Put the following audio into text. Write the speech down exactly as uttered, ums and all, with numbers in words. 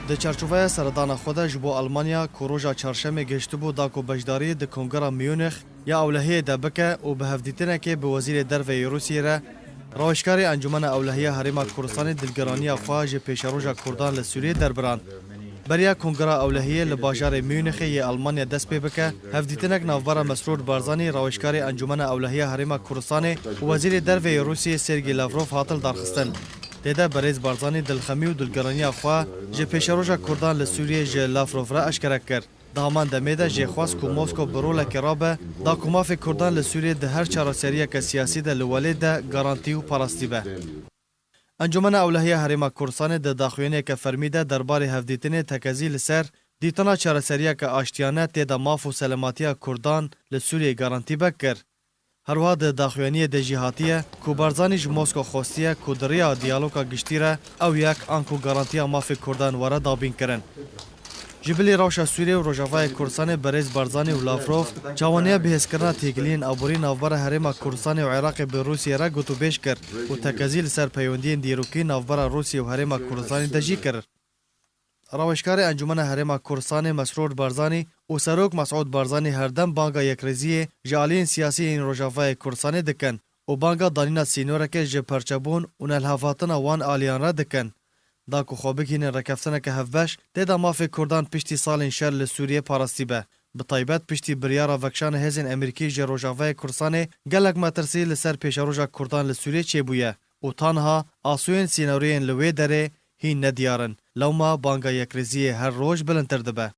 Di çarçoveya seredana xwe de ji bo Almanya ku roja çarşemê gihiştibû da ku beşdarî di Kongera Munich ya Ewlehiyê de bike û bi hevdîtinekê bi Wezîrê Derve yê Rûsiyê re, rawêjkarê Encûmena Ewlehiya Herêma Kurdistanê dilgiraniya xwe ji pêşeroja Kurdan li Sûriyê derbirand. Beriya Kongera Ewlehiyê li bajarê Munihê yê Almanya dest pê bike, hevdîtinek navbera Mesrûr Barzanî, rawêjkarê Encûmena Ewlehiya Herêma Kurdistanê û Wezîrê Derve yê Rûsiyê Sergî Lavrov hat hildarxistin. Tê de berêz Barzanî dilxemî û dilgiraniya xwe ji pêşeroja Kurdan li Sûriyê ji Lavrov re eşkere kir. Di heman demê de jê xwest ku Mosko bi rolekê rabe da ku mafê Kurdan li Sûriyê di her çareseriyeke siyasî de li welê de garantî û parastî be. Encûmena Ewlehiya Herêma Kurdistanê di daxuyaniyeke fermî de derbarê hevdîtinê tekezî li ser dîtina çareseriyeke aştiyane tê de maf û selematiya Kurdan li Sûriyê garantî be kir. Her wiha di daxuyaniyê de jî hatiye ku Barzanî ji Mosko xwestiye ku di riya diyaloga giştî re ew yek anku garantiya mafê Kurdan were dabînkirin. Ji bilî rewşa Sûriyê û Rojavayê Kurdistanê berêz Barzanî û Lavrov çawaniya bihêzkirina têkiliyên aborî navbera Herêma Kurdistanê û Iraqê bi Rûsiyê re gotûbêj kir û tekezî li ser peywendiyên dîrokî navbera Rûsiyê û Herêma Kurdistanê de jî kir. Rawêjkarê Encûmena Herêma Kurdistanê Mesrûr Barzanî û Serok Mesûd Barzanî herdem banga yekrêziyê ji aliyên siyasî yên Rojavayê Kurdistanê dikin û banga danîna sînoreke ji perçebûn û nelhavhatina wan aliyan re dikin. Da ku xwe bigihînin rêkeftineke hevbeş, tê de mafê Kurdan piştî salên şer li Sûriyê parastî be. Bi taybet piştî biryara vekişana hêzên Amerîkî ji Rojavayê Kurdistanê gelek metirsî li ser pêşeroja Kurdan li Sûriyê çêbûye û ta niha asûyên sînoriyên li wê derê hîn nediyar in. Lewma banga yekrêziyê her roj bilindtir dibe.